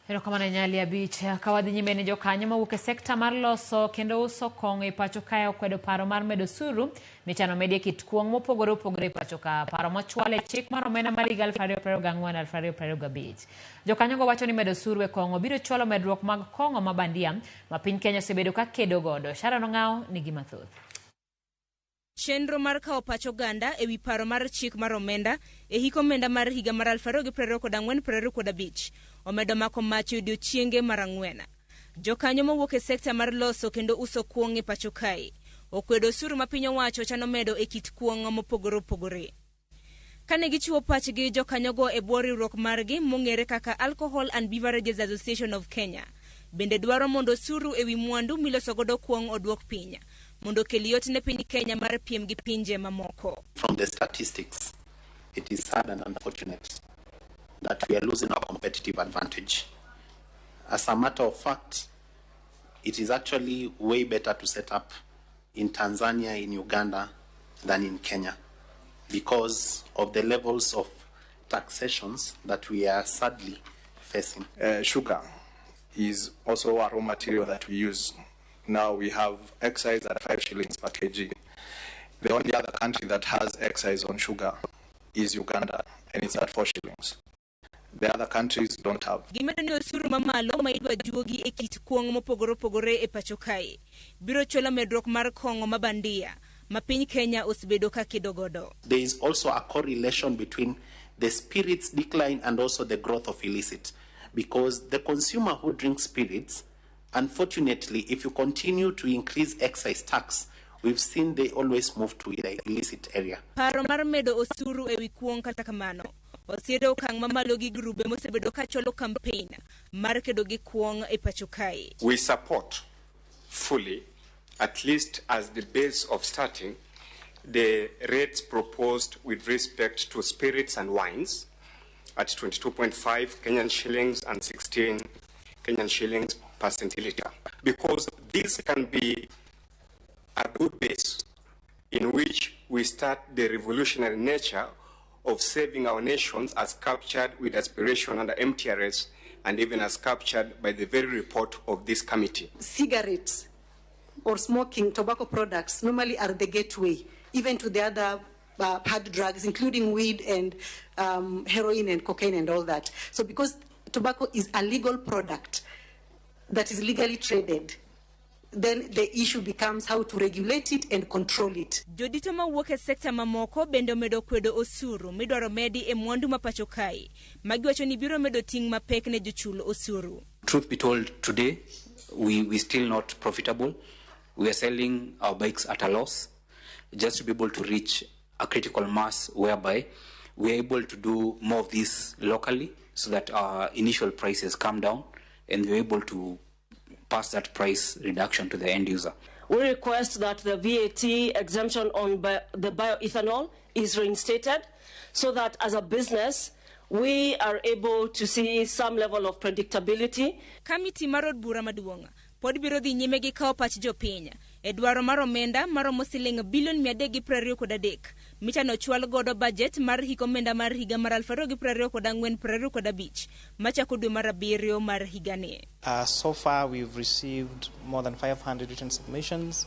Erokamano Nyali Abich. Ka wadhi nyime ni jokanyo mawuok e sekta mar loso kendo uso kong'o e pacho kae okwedo paro mar medo osuru michano medi e kit kuong' mopogore opogore e pacho ka. Paro mochwal e chik mar omenda mar higa 2024-2025. Jokanyogo wacho ni medo osuru e kong'o biro chwalo medruok mag kong'o ma bandia ma piny Kenya osebedo ka kedo godo. Sharon Ong'awo nigi mathoth. Chenro mar kawo pach oganda e wi paro mar chik mar omenda e hik omenda mar higa mar 2024-2025 omedo mako mach e odiechienge mar ang'wen. Jokanyo mowuok e sekta mar loso kendo uso kuong' e pacho kae okwedo osuru ma piny owacho chano medo e kit kuong' mopogore opogore. Kane gichiwo pachgi jokanyogo e bwo riwruok margi mong'ere kaka Alcohol and Beverages Association of Kenya bende dwaro mondo osuru e wi mwandu miloso godo kuong' oduok piny mondo okel yot ne piny Kenya mar piem gi pinje mamoko. From the statistics, it is sad and unfortunate that we are losing our competitive advantage. As a matter of fact, it is actually way better to set up in Tanzania, in Uganda, than in Kenya because of the levels of taxations that we are sadly facing. Sugar is also a raw material that we use. Now we have excise at 5 shillings per kg. The only other country that has excise on sugar is Uganda, and it's at 4 shillings. The other countries don't have. Gimedo ni osuru mamalo ma idwa juogi e kit kuong' mopogore opogore e pacho kae biro chwalo medruok mar kong'o ma bandia ma piny Kenya osebedo ka kedo godo. There is also a correlation between the spirits decline and also the growth of illicit, because the consumer who drinks spirits, unfortunately, if you continue to increase excise tax, we've seen they always move to the illicit area. Paro mar medo osuru e wi kuong' kata kamano osiedo okang' mamalo gi grube mosebedo ka chwalo kampen mar kedo gi kuong' e pacho kae. We support fully, at least as the base of starting, the rates proposed with respect to spirits and wines at 22.5 Kenyan shillings and 16 Kenyan shillings per centiliter, because this can be a good base in which we start the revolutionary nature of saving our nations as captured with aspiration under MTRS and even as captured by the very report of this committee. Cigarettes or smoking tobacco products normally are the gateway even to the other hard drugs, including weed and heroin and cocaine and all that. So because tobacco is a legal product that is legally traded, then the issue becomes how to regulate it and control it. Jodito mawuok e sekta mamoko bende omedo kwedo osuru midwaro medi e mwandu ma pacho kae ma giwacho ni biro medo ting' mapek ne jochul osuru. Truth be told, today we still not profitable. We are selling our bikes at a loss just to be able to reach a critical mass whereby we are able to do more of this locally so that our initial prices come down and we're able to pass that price reduction to the end user. We request that the VAT exemption on the bioethanol is reinstated so that as a business we are able to see some level of predictability. Kamiti mar od bura maduong' pod biro dhi nyime gi kawo pach jopiny e dwaro mar omenda maromo siling bilion 323 michano chwal godo bajet mar hik omenda mar higa mar 2024-2025 machako dwe mar abiriyo mar higani. So far, we've received more than 500 written submissions.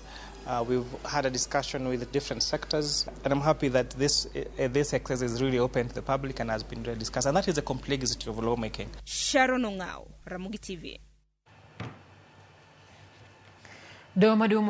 We've had a discussion with the different sectors, and I'm happy that this exercise is really open to the public and has been really discussed. And that is the complexity of lawmaking. Sharon Ong'ao, Ramogi TV. Doho maduong'